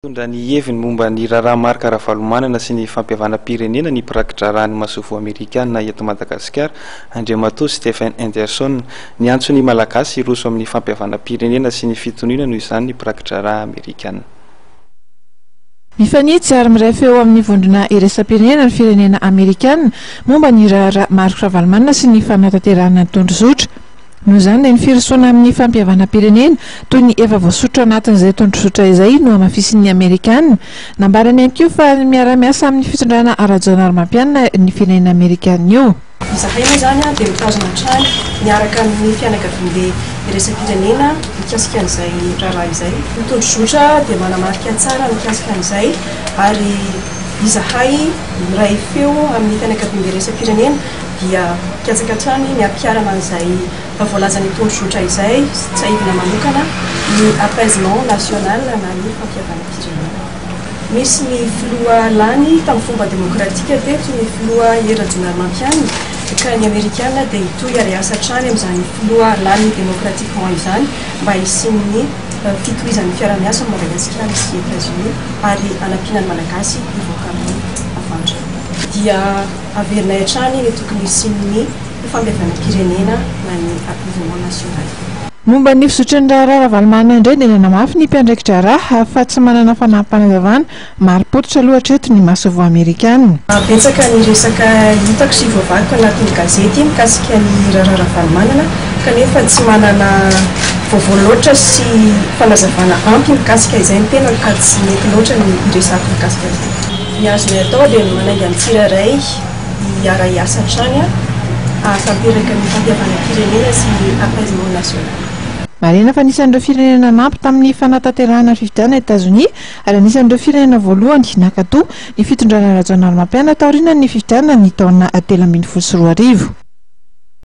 Nitondra ny heviny momba ny raharaha Marc Ravalomanana sy ny fampihavanam-pirenena ny mpiraki-draharahan'ny masoivoho amerikana eto Madagasikara, Andriamatoa Stephen Henderson. Niantso ny Malagasy hiroso amin'ny fampihavanam-pirenena sy ny fitoniana noho izany ny mpiraki-draharaha amerikana. Mifanitsy ary miray feo amin'ny vondrona iraisam-pirenena ny firenena amerikana momba ny raharaha Marc Ravalomanana sy ny fanatanterahana ny tondrozotra. Noho izany dia ny firosoana amin'ny fampihavanam-pirenena, toy ny efa voasoritra anatin'izay tondrozotra izay no hamafisin'ny Amerikana. Nambarany ihany koa fa miara-miasa amin'ny fitondrana Rajaonarimampianina ny firenena amerikana io. Izahay moa izany dia mitazona hatrany miaraka amin'ny fianakaviambe iraisam-pirenena mikasika an'izay raharaha izay. Ny tondrozotra dia manamarika tsara mikasika an'izay ary izahay miray feo amin'ny fianakaviambe iraisam-pirenena dia mikatsaka hatrany ny hampiharana an'izay voalazan'ny tondrozotra izay, tsiahivina manokana ny apaisement national na ny fampihavanam-pirenena. Nisy ny filoha lany tamin'ny fomba demokratika teto, ny filoha Hery Rajaonarimampianina, ka ny Amerikana dia hitohy ary hiasa hatrany amin'izany filoha lany démocratiquement izany mba hisian'ny fitohizan'ny fiaraha-miasa amin'i Madagasikara sy Etats-Unis ary hanampiana ny Malagasy hivoaka amin'ny havandra. Dia Averinay hatrany ny tokony hisian'ny fampihavanam-pirenena na ny apaisement national. Momba ny fizotran'ny raharaha Ravalomanana indray dia nanamafy ny mpiandraiki-draharaha fa tsy manana fanampim-panazavana marim-pototra aloha hatreto ny masoivoho amerikana. Betsaka ny resaka hitako sy voavakiko anatin'ny gazety mikasika ny raharaha Ravalomanana kanefa tsy manana vaovao loatra sy fanazavana ampy mikasika izay ny tenako ka tsy mety loatra ny hiresahako mikasika an'izay. Ny azonay atao dia ny manainga ny tsirairay hiara-hiasa hatrany hahatanteraka ny fampihavanam-pirenena sy ny apaisement national. Marihina fa anisan'ireo firenena nanampy tamin'ny fanatanterahana ny fifidianana Etazonia ary anisan'ireo firenena voalohany nankatoa ny fitondrana Rajaonarimampianina taorianan'ny fifidianana ny taona 2013.